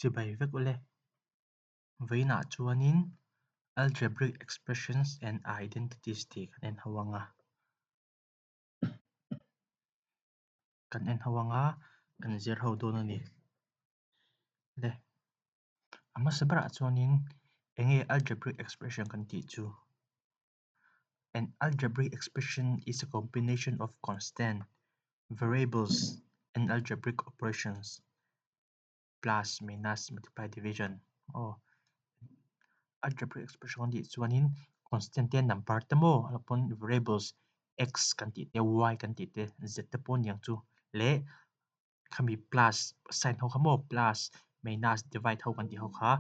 Chibai vek ule. Vawiinah chuanin Algebraic Expressions and Identities tih kan en ho ang a. Kan en ho ang a, kan zir ho dawn a ni. Le, a hmasa berah chuanin eng nge algebraic expression kan tih chu? An algebraic expression is a combination of constant variables and algebraic operations, plus, minus, multiply, division. Aw, algebraic expression kan tih chuanin constant te number te maw a pawn variables x kan tih te y kan tih te z te pawh a niang chu leh khami plus sign ho kha maw plus minus divide ho kan tih ho kha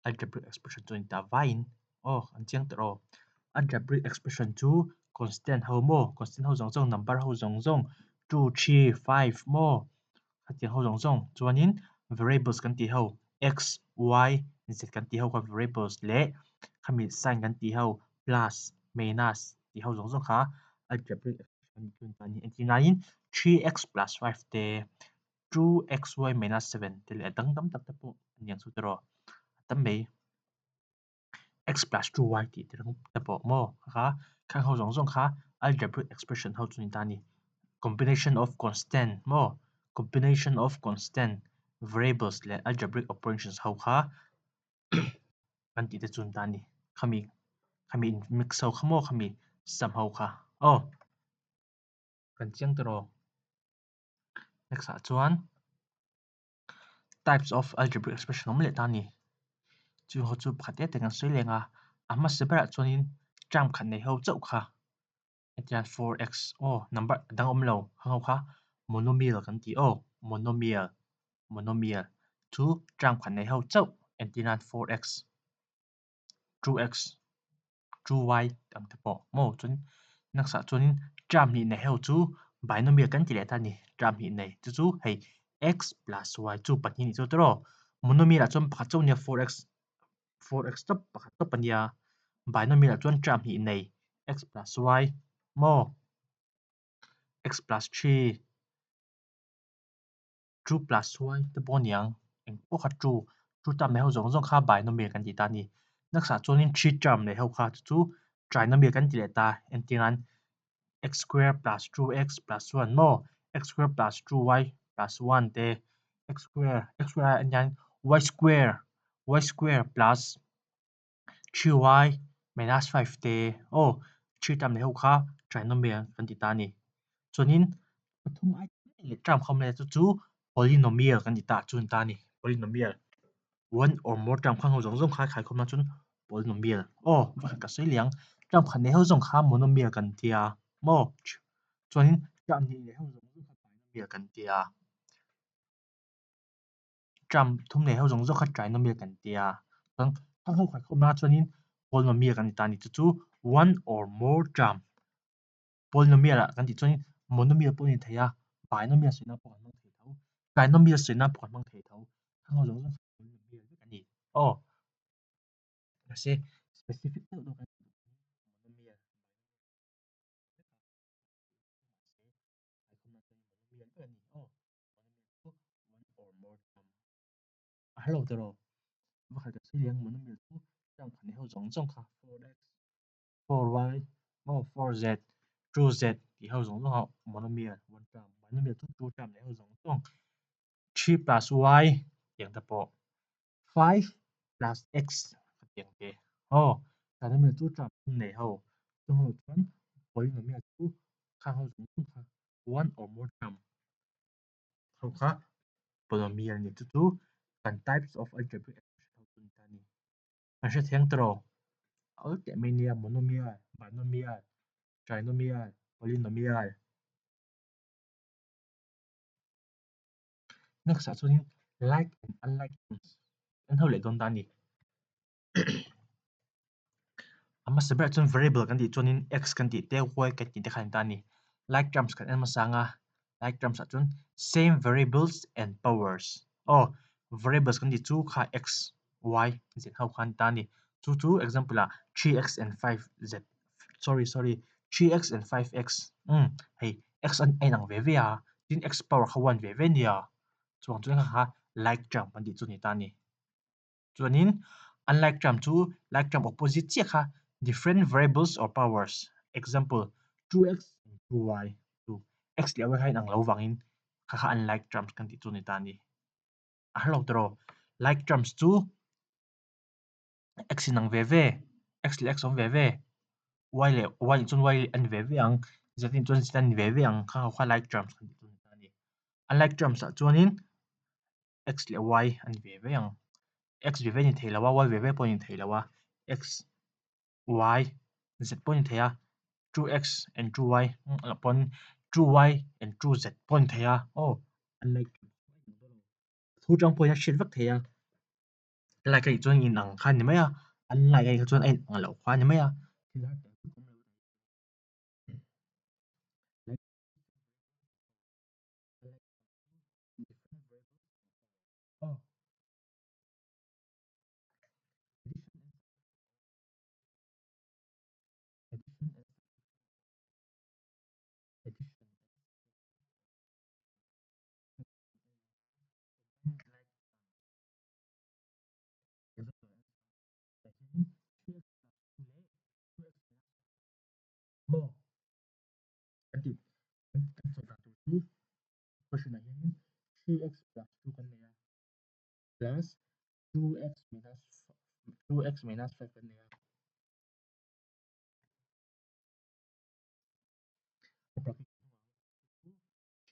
algebraic expression chu a ni ta vaiin aw an chiang tawh aw algebraic expression chu constant ho maw constant ho zawng zawng number ho zawng zawng two three five maw khatiang ho zawng zawng chuanin variables kan tih ho x y z kan tih ho kha variables leh khami sign kan tih ho plus minus tih ho zawng zawng kha algebraic Entir naiin 3x plus 5 te, 2xy minus 7 te leh a dang tam tak te pawh a ni ang chu tiraw? A tam mai. X plus 2y tih te te pawh maw kha khang ho zawng zawng kha algebraic expression ho chu ni ta a ni. Combination of constant maw combination of constant variables leh algebraic operations ho kha kan tih te chu an ta a ni khami khami in mix ho kha maw khami sam ho kha aw kan chiang ta rawh next ah chuan types of algebraic expression awm leh ta a ni chu ho chu pakhat te te kan sawi leng a a hmasa berah chuanin term khat nei ho chauh kha hetiang 4x aw number dang awm lo hang ho kha monomial kan tih aw monomial monomial chu term khat nei ho chauh entir nan 4x 2x 2y ang te pawh maw chuan next ah chuanin term hnih nei ho chu binomial kan ti leh ta a ni term hnih nei chu chu hei x plus y chu pahnih nih chu tiraw monomial ah chuan pakhat chauh a nia 4x 4x tawp pakhat tawp a nia binomial ah chuan term hnih nei x plus y maw x plus 3 2 plus y te pawh a ni ang eng pawh kha 2 2 term nei ho zawng zawng kha binomial kan tih ta a ni next ah chuanin 3 term nei ho kha chu chu trinomial kan ti leh ta entir nan x square plus 2x plus 1 maw x square plus 2y plus 1 te x square x square ah hian y square y square plus 3y minus 5 te aw 3 term leh ho kha trinomial kan ti ta a ni chuanin pathum ai leh term kha awm leh chu chu polynomial kan ti ta chu an ta a ni polynomial one or more term kha ho zawng zawng kha khai khawm nan chuan polynomial aw va ka sawi leh ang term khat nei ho zawng kha monomial kan tia maw chuanin term hnih nei ho zawng zawng kha binomial kan tia term thum nei ho zawng zawng kha trinomial kan tia chuan khang ho khai khawm nan chuanin polynomial kan ti ta a ni chu chu one or more term polynomial ah kan tih chuan monomial pawh a ni thei a binomial sawi nan pawh kan hmang thei tho trinomial sawi nan pawh kan hmang thei tho khang ho zawng zawng kha polynomial vek a ni aw mahse specific deuh deuh kan tih chuan monomial a hre lo tiraw va khat ka sawi liang monomial chu term khat nei ho zawng zawng kha 4x 4y maw 4z 2z tih ho zawng zawng a monomial one term binomial chu two term nei ho zawng zawng 3 plus y tiang te pawh 5 plus x tiang te aw trinomial chu term thum nei ho chung ho chuan polynomial chu khang ho zawng zawng kha one or more term ho kha polynomial ni chu chu kan types of algebraic expression ho chu ni ta a ni. An hre thiang tawh awl teh mai nia monomial, binomial, trinomial, polynomial. Next ah chuanin like and unlike terms an ho leh dawn ta a ni. A hmasa berah chuan variable kan tih chuanin x kan tih te y kan tih te kha a ni ta a ni. Like terms kan en hmasa ang a, like terms ah chuan same variables and powers aw variables kan tih chu kha x y z ho kha a ni ta a ni. Chu chu example ah 3x and 5z sorry sorry 3x and 5x umm hei x a inang ve ve a tin x power kha 1 ve ve a nia chuvang chuan kha like term kan tih chu a ni ta a ni. Chuanin unlike term chu like term opposite chiah kha different variables or powers. Example, 2x and 2y chu x leh y kha inang lo vangin kha kha unlike terms kan tih chu a ni ta a ni. A har lo tawh. Like terms chu x inang ve ve, x leh x awm ve ve, y leh y nih chuan y a ni ve ve ang, z nih chuan z a ni ve ve ang kha ho kha like terms kan tih chu a ni ta a ni. Unlike terms ah chuanin x leh y a ni ve ve ang. X ve ve a ni thei lo a, y ve ve pawh a ni thei lo a, x, y, z pawh a ni thei a, 2x and 2y pawn 2y and 2z pawh a ni thei a, aw unlike terms chu a inang dawn lo. Thu tang pawhin a hriat vek thei a. Like a nih chuan inang kha a ni mai a, unlike a nih chuan a inang loh kha a ni mai a. Thil har tel vek awm lo. Maw kan tih kan sawi dan tur chu question ah hianin 3x plus 2 kan nei a plus 2x minus 2x minus 5 kan nei a.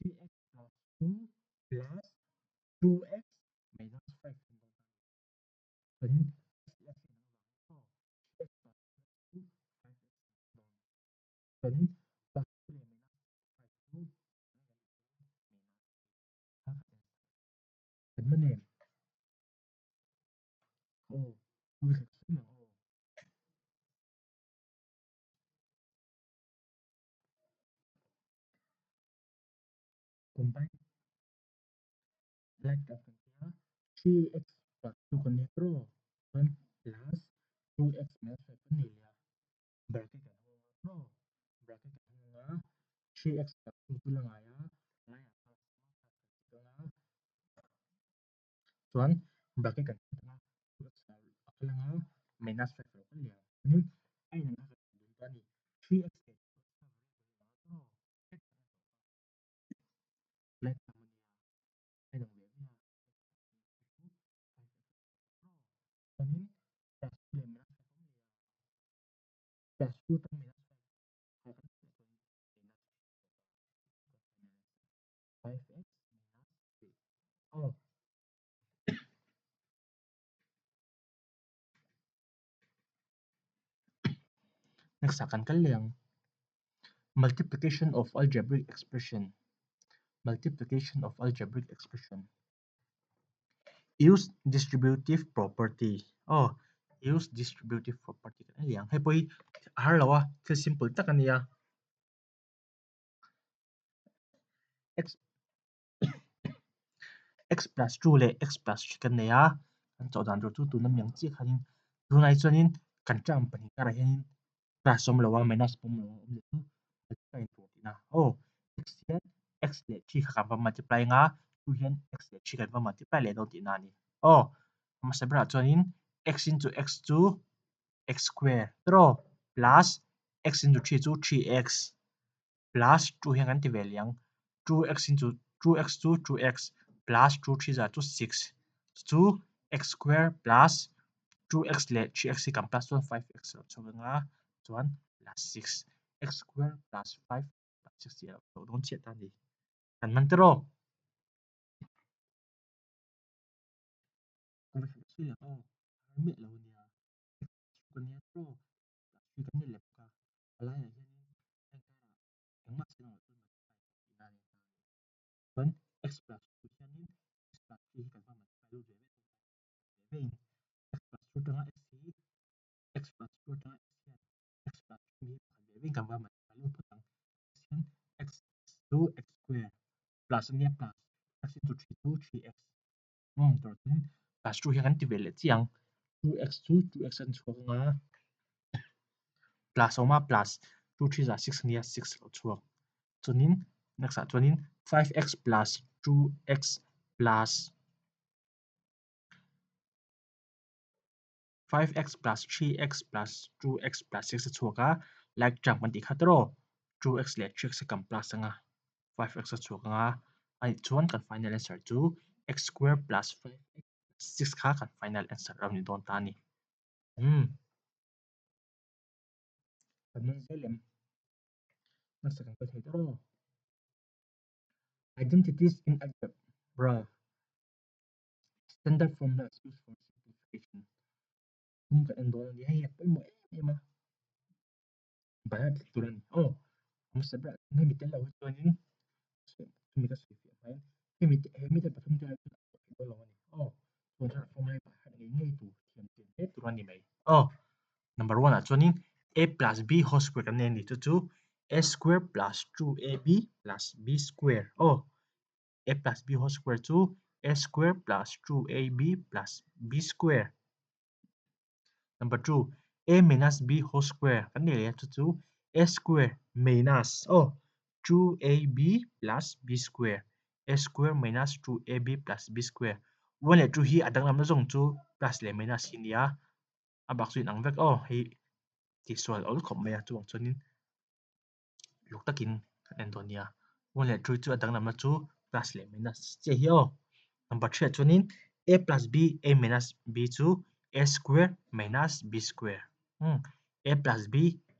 3x plus 2 plus 2x minus 5 kan dawn ta a ni. Chuanin x leh x a inang avangin aw 3x plus 2 chu 5x a ni dawn. Chuanin plus 2 leh minus 5 chu minus 3 kha kan en Kan hman em? Aw, ui hlek sum ang aw. Combine like tak kan tia 3x plus 2 kan nei tawh chuan plus 2x minus 5 kan nei leh a bracket kan hawng a tawh bracket kan hawng a 3x plus 2 chu la ngai a laiah plus plus kan ti dawn a chuan bracket kan hawng a 2x a kal ang a minus 5 a lo kal leh ang chuanin a inang kha kan dun ta a ni 3x leh 2x kha variable a tawh like tam a nia a inang ve ve a chuanin plus 2 leh minus 5 awm leh a plus 2 atang minus 5 kha kan tih chuan minus 3 5x minus 3 aw Next ah kan kal leh ang. Multiplication of algebraic expression Multiplication of algebraic expression Use distributive property aw use distributive property kan en leh ang. Hei pawh hi a har lo a, thil simple tak a nia. X x plus 2 leh x plus 3 kan nei a, kan chawh dan tur chu tuna mi ang chiah khanin tunah chuanin kan term pahnih karah hianin plus awm lo a minus pawh awm lo a awm leh chu multiply tur tihna aw x hian x leh 3 kha kan va multiply anga 2 hian x leh 3 kan va multiply leh dawn tihna a ni aw hmasa berah chuanin x into x chu x square tawh plus x into 3 chu 3x plus 2 hian kan ti ve leh ang 2x into 2x chu 2x plus 2 3 zah chu 6 chu x square plus 2x leh 3x hi kan plus chuan 5x a lo chhuak ang a chuan plus 6 x square plus 5 plus 6 tih a lo chhuak dawn chiah ta a ni kan man ta rawh. Kan va hrilh si ang aw har miah lo a nia x chu ka nia tawh plus 3 kan ni leh bawk a a laiah hianin heng karah engmah sen ang loh chuan multiply tur tihna a ni ta a ni. Chuan x plus 2 hianin x plus 3 hi kan va multiply lut ve ve dawn ta ve vein x plus 2 atanga x hi x plus 2 atanga x hian x plus 3 hi pakhat ve vein kan va multiply lut phawt ang. X hian x chu x square plus ania plus x into 3 chu 3x umm tur chuan plus 2 hian kan ti ve leh chiah ang 2x chu 2x a chhuak anga plus awm a plus 2 3 za 6 ania 6 lo chhuak chuanin next ah chuanin 5x plus 2x plus. 5x plus 3x plus 2x plus 6 a chhuak a, like term kan tih kha tawh 2x leh 3x a kan plus anga 5x a chhuak anga a nih chuan kan final answer chu x square plus 5x plus 6 kha kan final answer a ni dawn ta a ni. Umm. Kan man zel em? Nasa kan kal thei tawh. Identities in algebra. Standard formula is used for simplification. Tum kan en dawn a ni. Hei a pawimawh em em a. Bana tlat tur a ni. Aw, hmasa berah chuan hemi tel lo hi chuanin chumi ka sawi fiah hmain hemi te he mite pathum te chu a thei dawn lo a ni. Aw, chuan chuan a formula hi pakhat ngei ngei tur thiam chian hle tur a ni mai. Aw, number one ah chuanin a plus b whole square kan nei a ni. Chu chu a square plus 2ab plus b square. Aw, a plus b whole square chu a square plus 2ab plus b square. Number 2, a minus b whole square kan nei leh a, chu chu a square minus aw 2ab plus b square. A square minus 2ab plus b square. 1 leh 2 hi a danglamna zawng chu plus leh minus hi nia. A bak chu inang vek aw hei tihsual awl khawp mai a chuvang chuanin luk takin kan en dawn nia. 1 leh 2 chu a danglamna chu plus leh minus chiah hi aw. Number 3 ah chuanin a plus b a minus b chu a square minus b square. Hmm a plus b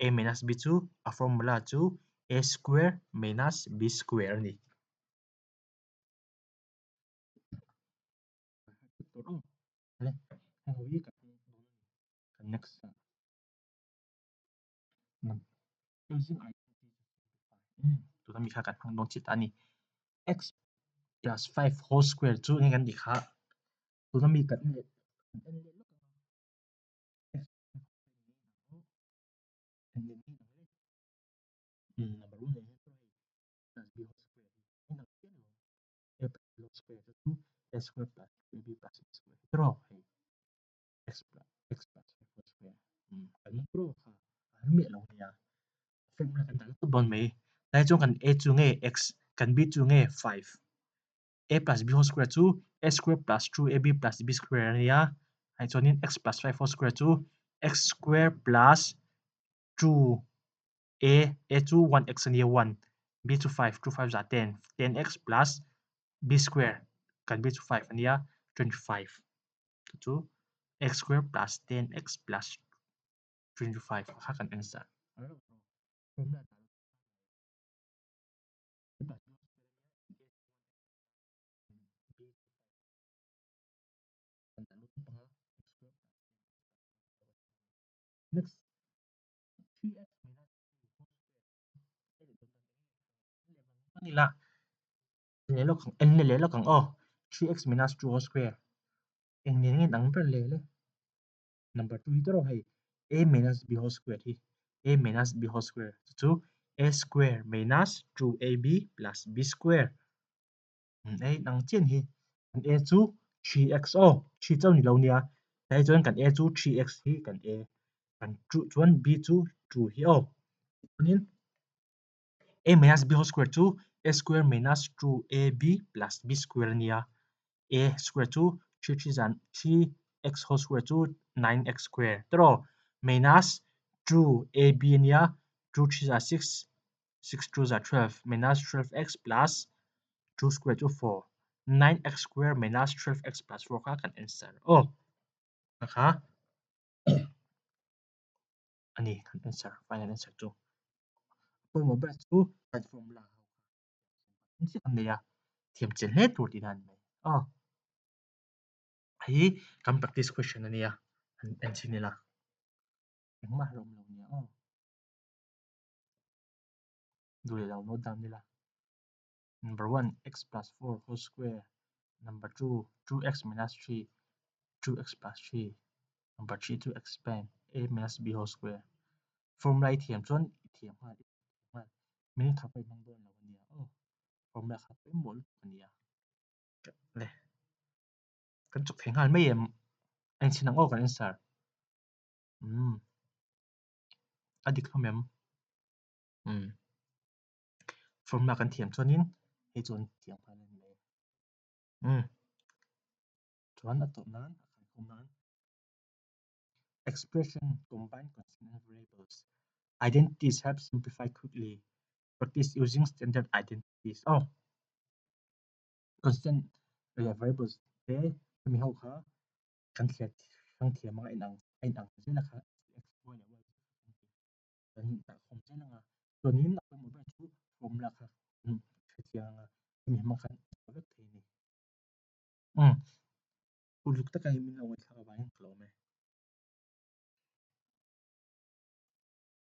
a minus b chu a formula chu a square minus b square a ni. Next ah. Using identity to simplify. Hmm, tuna mi kha kan hmang dawn chiah ta a ni. X plus 5 whole square chu eng kan tih kha tuna mi kan en leh kan en leh lawk ang a. X en leh ngei ang le. Hmm, number 1 leh hian hei plus b whole square hi a inang chiah lo. A plus b whole square chu a square plus 2ab plus b square hi tawh hei. X plus x plus 5 whole square. Hmm, kan man tawh kha a miah lo nia. Formula kan dah lutuk dawn mai. Tlai chuan kan a chu nge x, kan b chu nge 5. A plus b whole square chu a square plus 2ab plus b square a nia. Hei chuanin x plus 5 whole square chu x square plus 2a, a chu 1x a nia 1, b chu 5, 2 5 za 10, 10x plus b square, kan b chu 5 a nia 25. Chu chu x square plus 10x plus 25 kha kan answer. Next, 3x minus 2 whole square. En leh lawk ang aw. 3x minus 2 whole square. Eng nen nge dang ber le le? Number 2 hi tawh hei a minus b whole square hi a minus b whole square chu chu a square minus 2ab plus b square. A inang chian hi kan a chu 3x aw 3 chauh ni lo nia tlai chuan kan a chu 3x hi kan a kan 2 chuan b chu 2 hi aw chuanin a minus b whole square chu a square minus 2ab plus b square a nia a square chu 3 3 zan 3x whole square chu 9x square tawh minus 2ab a nia 2 3 za 6 6 2 za 12 minus 12x plus 2 square chu 4 9x square minus 12x plus 4 kha kan answer aw kha a ni kan answer final answer chu pawimawh ber chu kan formula ho kha chiah kan nei a thiam chian hle tur tihna a ni mai aw hei kan practice question a nia han en chhin ila engmah a awm lo nia aw. Duh leh lo note down ila. Number 1 x plus 4 whole square. Number 2 2x minus 3 2x plus 3. Number 3 chu expand a minus b whole square. Formula i thiam chuan i thiam nghal i thiam nghal. Minute khat pawh i hmang dawn lo ania aw. Formula kha pawimawh lutuk ania. Le kan chawk thei nghal mai em? A inchhin ang aw kan answer. Umm. A dik hlawm em? Umm. Formula kan thiam chuanin hei chuan thiam nghal a ni mai. Umm. Chuan a tawp nan a khaikhawm nan. Expression combine constant variables. Identities help simplify quickly. Practice using standard identities. Oh, constant variables te hemi ho kha kan thliar hrang thiam anga inang a inang zel a kha x, y leh y z kan tih kan dah khawm zel anga chuanin a pawimawh ber chu formula kha kan hrechiang anga hemi hmang khan a chhuah vek thei a ni. Uluk taka min lo ngaithla.